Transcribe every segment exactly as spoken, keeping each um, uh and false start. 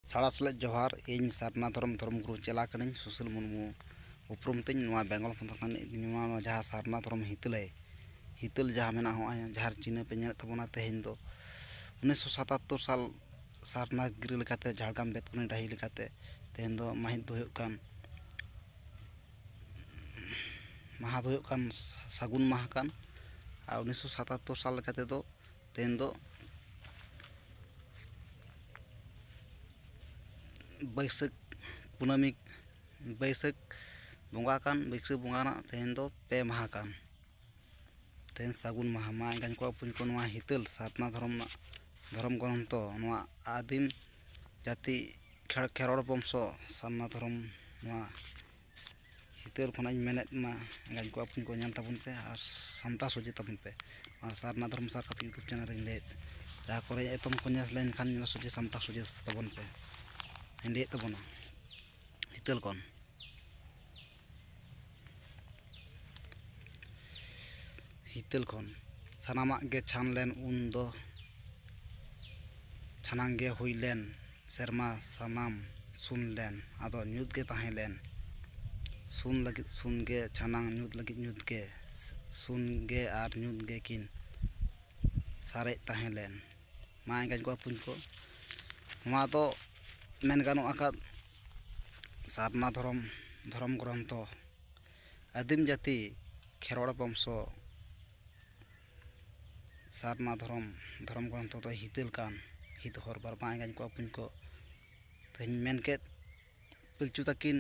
ᱥᱟᱲᱟ ᱥᱮᱞᱮᱫ ᱡᱚᱦᱟᱨ᱾ ᱤᱧ ᱥᱟᱨᱱᱟ ᱫᱷᱚᱨᱚᱢ ᱫᱷᱚᱨᱚᱢ ᱜᱩᱨᱩ ᱪᱮᱞᱟ ᱠᱟᱹᱱᱟᱹᱧ, ᱥᱩᱥᱤᱞ ᱢᱩᱨᱢᱩ ᱩᱯᱨᱩᱢ ᱛᱤᱧ᱾ ᱱᱚᱣᱟ ᱵᱮᱝᱜᱚᱞ ᱯᱚᱱᱚᱛ ᱠᱷᱚᱱ ᱤᱧ ᱱᱚᱣᱟ, ᱱᱚᱣᱟ ᱡᱟᱦᱟᱸ ᱥᱟᱨᱱᱟ ᱫᱷᱚᱨᱚᱢ ᱦᱤᱛᱟᱹᱞ, ᱦᱤᱛᱟᱹᱞ ᱡᱟᱦᱟᱸ ᱢᱮᱱᱟᱜᱼᱟ, ᱦᱚᱸᱜᱼᱚᱭ ᱡᱟᱦᱟᱸ ᱪᱤᱱᱦᱟᱹ ᱯᱮ ᱧᱮᱞᱮᱫ ᱛᱟᱵᱚᱱᱟ ᱛᱮᱦᱮᱧ ᱫᱚ, ᱩᱱᱤᱥᱥᱚ ᱥᱟᱛᱟᱛᱛᱳᱨ ᱥᱟᱞ ᱥᱟᱨᱱᱟ ᱜᱤᱨᱟᱹ ᱞᱮᱠᱟᱛᱮ ᱡᱷᱟᱲᱜᱨᱟᱢ ᱵᱮᱛᱠᱩᱱᱤ ᱰᱟᱹᱦᱤ ᱞᱮᱠᱟᱛᱮ ᱛᱮᱦᱮᱧ ᱫᱚ ᱢᱟᱹᱦᱤᱛ ᱫᱚ ᱦᱩᱭᱩᱜ ᱠᱟᱱ, ᱢᱟᱦᱟ ᱫᱚ ᱦᱩᱭᱩᱜ ᱠᱟᱱ ᱥᱟᱹᱜᱩᱱ ᱢᱟᱦᱟ ᱠᱟᱱ᱾ ᱟᱨ ᱩᱱᱤᱥᱥᱚ ᱥᱟᱛᱟᱛᱛᱳᱨ ᱥᱟᱞ ᱞᱮᱠᱟ ᱛᱮᱫᱚ ᱛᱮᱦᱮᱧ ᱫᱚ ᱵᱟᱹᱭᱥᱟᱹᱠᱷ ᱠᱩᱱᱟᱹᱢᱤ, ᱵᱟᱹᱭᱥᱟᱹᱠᱷ ᱵᱚᱸᱜᱟ ᱠᱟᱱ, ᱵᱟᱹᱭᱥᱟᱹᱠᱷ ᱵᱚᱸᱜᱟ ᱨᱮᱱᱟᱜ ᱛᱮᱦᱮᱧ ᱫᱚ ᱯᱮ ᱢᱟᱦᱟ ᱠᱟᱱ᱾ ᱛᱮᱦᱮᱧ ᱥᱟᱹᱜᱩᱱ ᱢᱟᱦᱟ᱾ ᱢᱟ ᱮᱸᱜᱟᱧ ᱠᱚ ᱵᱚᱠᱚᱧ ᱠᱚ, ᱱᱚᱣᱟ ᱦᱤᱛᱟᱹᱞ ᱥᱟᱨᱱᱟ ᱫᱷᱚᱨᱚᱢ ᱨᱮᱱᱟᱜ ᱫᱷᱚᱨᱚᱢ ᱜᱨᱚᱱᱛᱷᱚ, ᱱᱚᱣᱟ ᱟᱹᱫᱤᱢ ᱡᱟᱹᱛᱤ ᱠᱷᱮᱲ-, ᱠᱷᱮᱨᱣᱟᱲ ᱵᱚᱝᱥᱚ ᱥᱟᱨᱱᱟ ᱫᱷᱚᱨᱚᱢ, ᱱᱚᱣᱟ ᱦᱤᱛᱟᱹᱞ ᱠᱷᱚᱱᱟᱜ ᱤᱧ ᱢᱮᱱᱮᱫ ᱢᱟ, ᱮᱸᱜᱟᱧ ᱠᱚ ᱵᱚᱠᱚᱧ ᱠᱚ, ᱧᱮᱞ ᱛᱟᱵᱚᱱ ᱯᱮ ᱟᱨ ᱥᱟᱢᱴᱟᱣ ᱥᱚᱡᱷᱮ ᱛᱟᱵᱚᱱ ᱯᱮ᱾ ᱱᱚᱣᱟ ᱥᱟᱨᱱᱟ ᱫᱷᱚᱨᱚᱢ ᱥᱟᱨ ᱠᱟᱹᱯᱤ YouTube ᱪᱮᱱᱮᱞ ᱨᱮᱧ ᱞᱟᱹᱭᱮᱫ, ᱡᱟᱦᱟᱸ ᱠᱚᱨᱮ ᱮᱛᱚᱢ ᱠᱚ ᱧᱮᱞ ᱞᱮᱱᱠᱷᱟᱱ ᱧᱮᱞ ᱥᱚᱡᱷᱮ ᱥᱟᱢᱴᱟᱣ ᱥᱚᱡᱷᱮ ᱛᱟᱵᱚᱱ ᱯᱮ, ᱤᱧ ᱞᱟᱹᱭᱮᱫ ᱛᱟᱵᱚᱱᱟ ᱦᱤᱛᱟᱹᱞ ᱠᱷᱚᱱ᱾ ᱦᱤᱛᱟᱹᱞ ᱠᱷᱚᱱ ᱥᱟᱱᱟᱢᱟᱜ ᱜᱮ ᱪᱷᱟᱱ ᱞᱮᱱ ᱩᱱ ᱫᱚ, ᱪᱷᱟᱱᱟᱝ ᱜᱮ ᱦᱩᱭ ᱞᱮᱱ ᱥᱮᱨᱢᱟ ᱥᱟᱱᱟᱢ ᱥᱩᱱ ᱞᱮᱱ, ᱟᱫᱚ ᱧᱩᱛ ᱜᱮ ᱛᱟᱦᱮᱸ ᱞᱮᱱ᱾ ᱥᱩᱱ ᱞᱟᱹᱜᱤᱫ ᱥᱩᱱ ᱜᱮ, ᱪᱷᱟᱱᱟᱝ ᱧᱩᱛ ᱞᱟᱹᱜᱤᱫ ᱧᱩᱛ ᱜᱮ, ᱥᱩᱱ ᱜᱮ ᱟᱨ ᱧᱩᱛ ᱜᱮ ᱠᱤᱱ ᱥᱟᱨᱮᱡ ᱛᱟᱦᱮᱸ ᱞᱮᱱ᱾ ᱢᱟ ᱮᱸᱜᱟᱧ ᱠᱚ ᱵᱚᱠᱚᱧ ᱠᱚ, ᱱᱚᱣᱟ ᱫᱚ ᱢᱮᱱ ᱜᱟᱱᱚᱜ ᱟᱠᱟᱫ ᱥᱟᱨᱱᱟ ᱫᱷᱚᱨᱚᱢ, ᱫᱷᱚᱨᱚᱢ ᱜᱨᱚᱱᱛᱷᱚ ᱟᱹᱫᱤᱢ ᱡᱟᱹᱛᱤ ᱠᱷᱮᱨᱣᱟᱲ ᱵᱚᱝᱥᱚ ᱥᱟᱨᱱᱟ ᱫᱷᱚᱨᱚᱢ, ᱫᱷᱚᱨᱚᱢ ᱜᱨᱚᱱᱛᱷᱚ ᱫᱚ ᱦᱤᱛᱟᱹᱞ ᱠᱟᱱ᱾ ᱦᱤᱛ ᱦᱚᱨ ᱵᱟᱨ ᱢᱟ ᱮᱸᱜᱟᱧ ᱠᱚ ᱵᱚᱠᱚᱧ ᱠᱚ, ᱛᱮᱦᱮᱧ ᱢᱮᱱ ᱠᱮᱫ ᱯᱤᱞᱪᱩ ᱛᱟᱹᱠᱤᱱ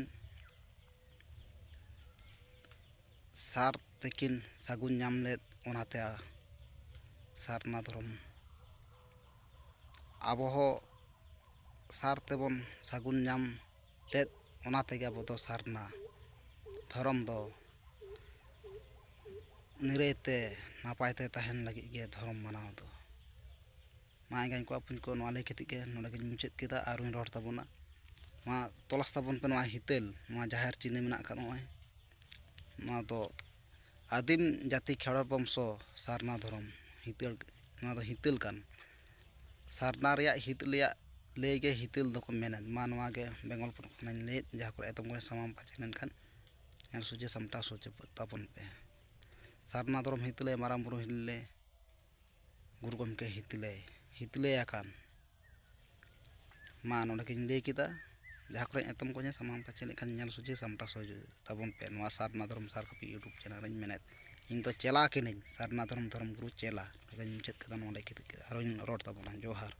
ᱥᱟᱨ ᱛᱮᱠᱤᱱ ᱥᱟᱹᱜᱩᱱ ᱧᱟᱢ ᱞᱮᱫ, ᱚᱱᱟᱛᱮ ᱥᱟᱨᱱᱟ ᱫᱷᱚᱨᱚᱢ᱾ ᱟᱵᱚ ᱦᱚᱸ ᱥᱟᱨ ᱛᱮᱵᱚᱱ ᱥᱟᱹᱜᱩᱱ ᱧᱟᱢ ᱞᱮᱫ, ᱚᱱᱟ ᱛᱮᱜᱮ ᱟᱵᱚ ᱫᱚ ᱥᱟᱨᱱᱟ ᱫᱷᱚᱨᱚᱢ ᱫᱚ ᱱᱤᱨᱟᱹᱭ ᱛᱮ ᱱᱟᱯᱟᱭ ᱛᱮ ᱛᱟᱦᱮᱱ ᱞᱟᱹᱜᱤᱫ ᱜᱮ ᱫᱷᱚᱨᱚᱢ ᱢᱟᱱᱟᱣ ᱫᱚ᱾ ᱢᱟ ᱮᱸᱜᱟᱧ ᱠᱚ ᱵᱚᱠᱚᱧ ᱠᱚ, ᱱᱚᱣᱟ ᱞᱟᱹᱭ ᱠᱟᱛᱮᱫ ᱜᱮ ᱱᱚᱰᱮ ᱜᱤᱧ ᱢᱩᱪᱟᱹᱫ ᱠᱮᱫᱟ᱾ ᱟᱨ ᱦᱚᱸᱧ ᱨᱚᱲ ᱛᱟᱵᱚᱱᱟ, ᱢᱟ ᱛᱚᱞᱟᱥ ᱛᱟᱵᱚᱱ ᱯᱮ ᱱᱚᱣᱟ ᱦᱤᱛᱟᱹᱞ, ᱱᱚᱣᱟ ᱡᱟᱦᱮᱨ ᱪᱤᱱᱦᱟᱹ ᱢᱮᱱᱟᱜ ᱟᱠᱟᱫ ᱱᱚᱜᱼᱚᱭ, ᱱᱚᱣᱟ ᱫᱚ ᱟᱹᱫᱤᱢ ᱡᱟᱹᱛᱤ ᱠᱷᱮᱨᱣᱟᱲ ᱵᱚᱝᱥᱚ ᱥᱟᱨᱱᱟ ᱫᱷᱚᱨᱚᱢ ᱦᱤᱛᱟᱹᱞ, ᱱᱚᱣᱟ ᱫᱚ ᱦᱤᱛᱟᱹᱞ ᱠᱟᱱ᱾ ᱥᱟᱨᱱᱟ ᱨᱮᱭᱟᱜ ᱦᱤᱛ ᱨᱮᱭᱟᱜ ᱞᱟᱹᱭ ᱜᱮ ᱦᱤᱛᱟᱹᱞ ᱫᱚᱠᱚ ᱢᱮᱱᱮᱫ᱾ ᱢᱟ ᱱᱚᱣᱟ ᱜᱮ ᱵᱮᱝᱜᱚᱞ ᱯᱚᱱᱚᱛ ᱠᱷᱚᱱᱤᱧ ᱞᱟᱹᱭᱮᱫ, ᱡᱟᱦᱟᱸ ᱠᱚᱨᱮ ᱮᱛᱚᱢ ᱠᱚ ᱥᱟᱢᱟᱝ ᱯᱟᱪᱮ ᱞᱮᱱᱠᱷᱟᱱ ᱧᱮᱞ ᱥᱚᱡᱷᱮ ᱥᱟᱢᱴᱟᱣ ᱥᱚᱡᱷᱮ ᱛᱟᱵᱚᱱ ᱯᱮ᱾ ᱥᱟᱨᱱᱟ ᱫᱷᱚᱨᱚᱢ ᱦᱤᱛᱟᱹᱞᱮ ᱢᱟᱨᱟᱝ ᱵᱩᱨᱩ ᱦᱤᱞᱞᱮ ᱜᱩᱨᱩ ᱜᱚᱢᱠᱮ ᱦᱤᱛᱟᱹᱞᱮ ᱦᱤᱛᱟᱹᱞᱮ ᱟᱠᱟᱱ᱾ ᱢᱟ ᱱᱚᱰᱮ ᱜᱤᱧ ᱞᱟᱹᱭ ᱠᱮᱫᱟ, ᱡᱟᱦᱟᱸ ᱠᱚᱨᱮ ᱮᱛᱚᱢ ᱠᱚ ᱥᱟᱢᱟᱝ ᱯᱟᱪᱮ ᱞᱮᱱᱠᱷᱟᱱ ᱧᱮᱞ ᱥᱚᱡᱷᱮ ᱥᱟᱢᱴᱟᱣ ᱥᱚᱡᱷᱮ ᱛᱟᱵᱚᱱ ᱯᱮ᱾ ᱱᱚᱣᱟ ᱥᱟᱨᱱᱟ ᱫᱷᱚᱨᱚᱢ ᱥᱟᱨ ᱠᱟᱹᱯᱤ YouTube ᱪᱮᱱᱮᱞ ᱨᱤᱧ ᱢᱮᱱᱮᱫ, ᱤᱧ ᱫᱚ ᱪᱮᱞᱟ ᱠᱟᱹᱱᱟᱹᱧ, ᱥᱟᱨᱱᱟ ᱫᱷᱚᱨᱚᱢ ᱫᱷᱚᱨᱚᱢ ᱜᱩᱨᱩ ᱪᱮᱞᱟ᱾ ᱱᱚᱰᱮᱧ ᱢᱩᱪᱟᱹᱫ ᱠᱮᱫᱟ, ᱱᱚᱰᱮ ᱠᱤᱛᱟᱹ ᱠᱮᱫᱟ, ᱟᱨᱚᱧ ᱨᱚᱲ ᱛᱟᱵᱚᱱᱟ᱾ ᱡᱚᱦᱟᱨ᱾